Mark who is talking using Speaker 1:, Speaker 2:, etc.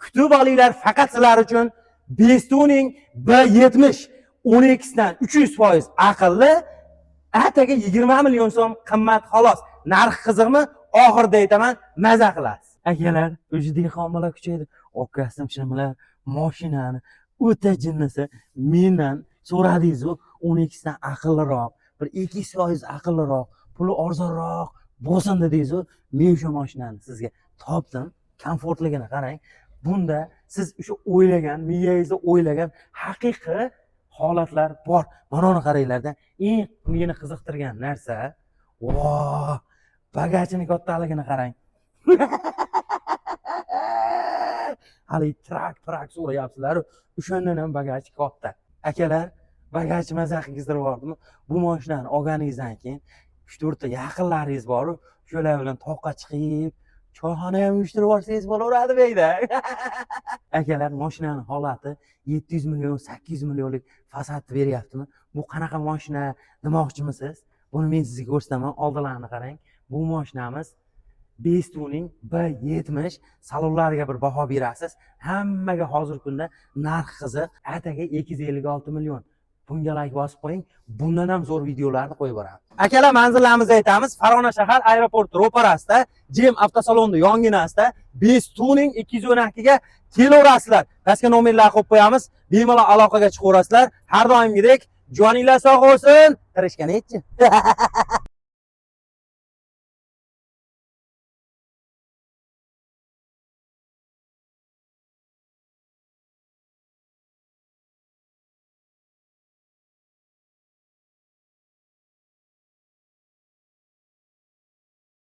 Speaker 1: Kutib olinglar, faqat sizlar uchun Bestuning B70 12 dan 300% aqlli, ataga 20 million so'm qimmat xolos. Narx qiziqmi? Oxirida aytaman, maza qilasiz. Akalar, o'sha dehqon bola kuchaydi. Okkasim shimlar mashinani o'ta jinnisi mendan so'radingiz-u, 12 dan aqlliroq, bir 200% aqlliroq, puli arzonroq bo'lsin dedingiz-u, men o'sha mashinani sizga topdim. Komfortligini qarang. Bunda siz o'sha o'ylagan, miyangizda o'ylagan haqiqiy holatlar bor. Mana uni qaranglarda, eng meni qiziqtirgan narsa, vo, bagajini kattaligini qarang. Haligi trak trak so'rayapsizlar, o'shandan ham bagaj katta. Akalar, bagaj maza qilgizdirib yubordimi? Bu mashinani olganingizdan keyin 3-4 ta yaqinlaringiz boru, shular bilan toqqa chiqib, choyxona ham uyushtirib yuborsangiz bo'laveradi bu yerda. Akalar, mashinani holati 700 million, 800 millionlik fasad beryaptimi? Bu qanaqa mashina demoqchimisiz? Buni men sizga ko'rsataman. Oldilarini qarang. Bu mashinamiz Bestuning B70, salonlariga bir baho berasiz. Hammaga hozirgi kunda narx qiziq. Ataga 256 million. Bunga like bosib qo'ying. Bundan ham zo'r videolarni qo'yib boramiz. Akalar, manzillarimizni aytamiz. Farg'ona shahar aeroport ro'parasida, Jem avtosalonni yonginasida Bestuning 212 ga kelaverasizlar. Pastga nomerlar qo'yib qo'yamiz. Bemalol aloqaga chiqaverasizlar. Har doimgidek joninglar sog' bo'lsin. Tirishgan aytchi.